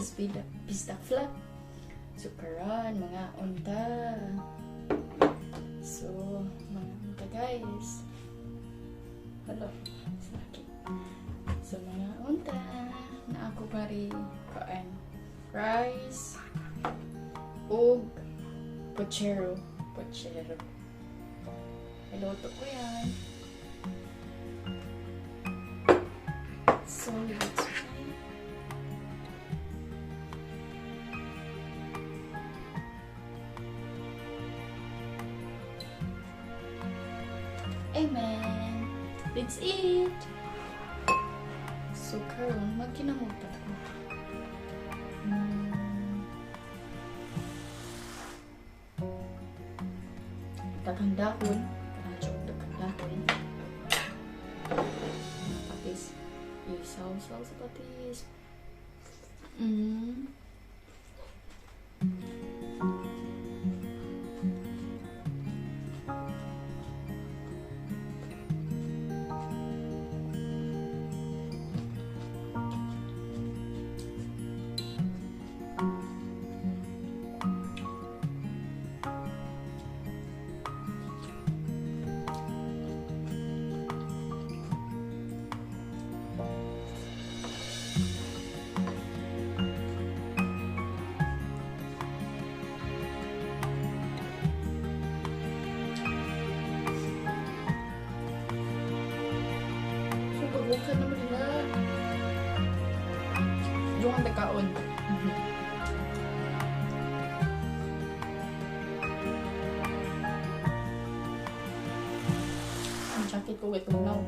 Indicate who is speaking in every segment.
Speaker 1: This is Bisdak Vlog. So karon mga unta. So mga unta, guys. Hello. Sakit. So mga unta na ako pari kain rice ug pochero. Pochero. Iluto ko yan. So let's try. Amen. Let's eat. So karon magkinamuta ko. Daghang dahon, kanang daghang dahon. Patis. Isaw-saw sa patis. So, pagbukan naman nila. Yung ang nagkaon. Ang jacket ko, wait, tugnaw.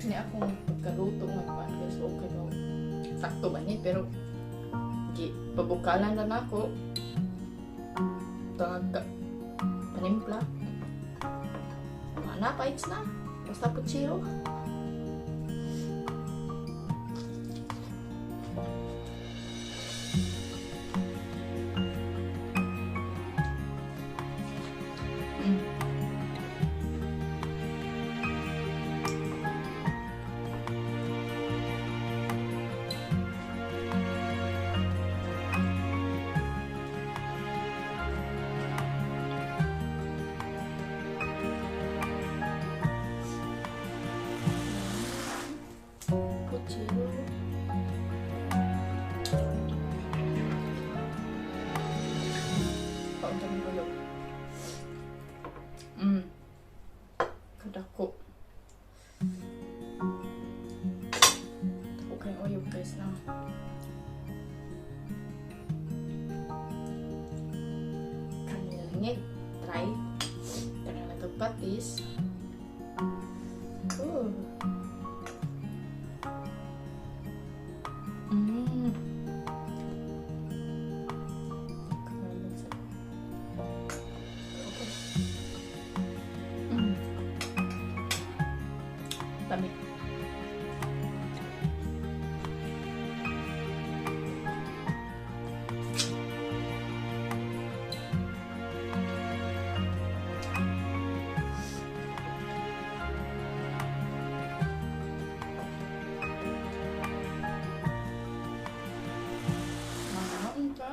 Speaker 1: Kani akong pagkaluto nga kuan, guys, okay ba? Sakto ba ni, pero gi pabukalan na nako. Tangag ka panimpla. Wala na, paits na. Basta putsiro. Puchero. Paunta ng bulok. Kadako. Dako kayong uyog, guys, na. Kanilangit. Try. Tanang na patis. Oh. Okay. Lami. Mga unta.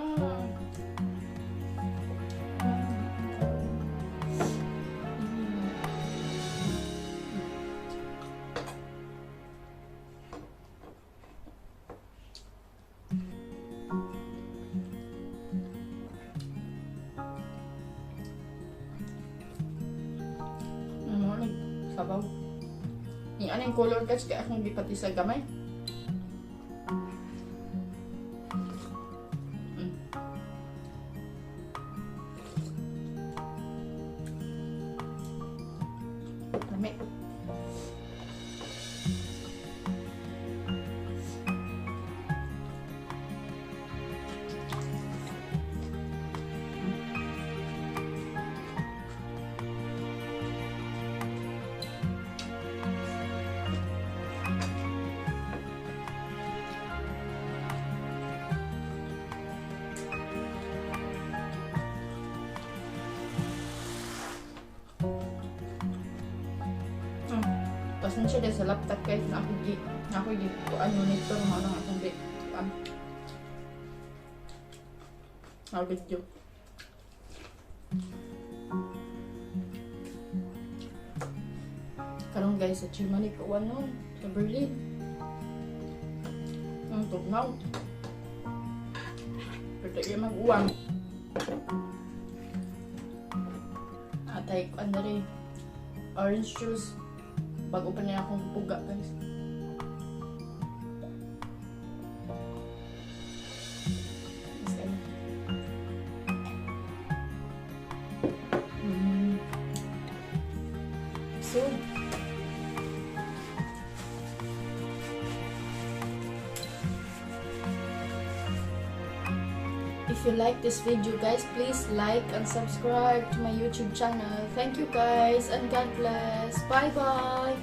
Speaker 1: Ano, sabaw. Yung anong color, guys, kaya akong gipati sa gamay. Lami. Pasensya din sa laptop, guys, na ako gi kuan monitor mo nang akong gi kuan. Ang video. Karon, guys, sa Germany ko nun, sa Berlin. Ang tugnaw. Pero di mag-uwang. Atay ko ano rin. Orange juice. Bago pa niya akong puga, guys. Mas ano. So, if you like this video, guys, please like and subscribe to my YouTube channel. Thank you, guys, and God bless. Bye bye.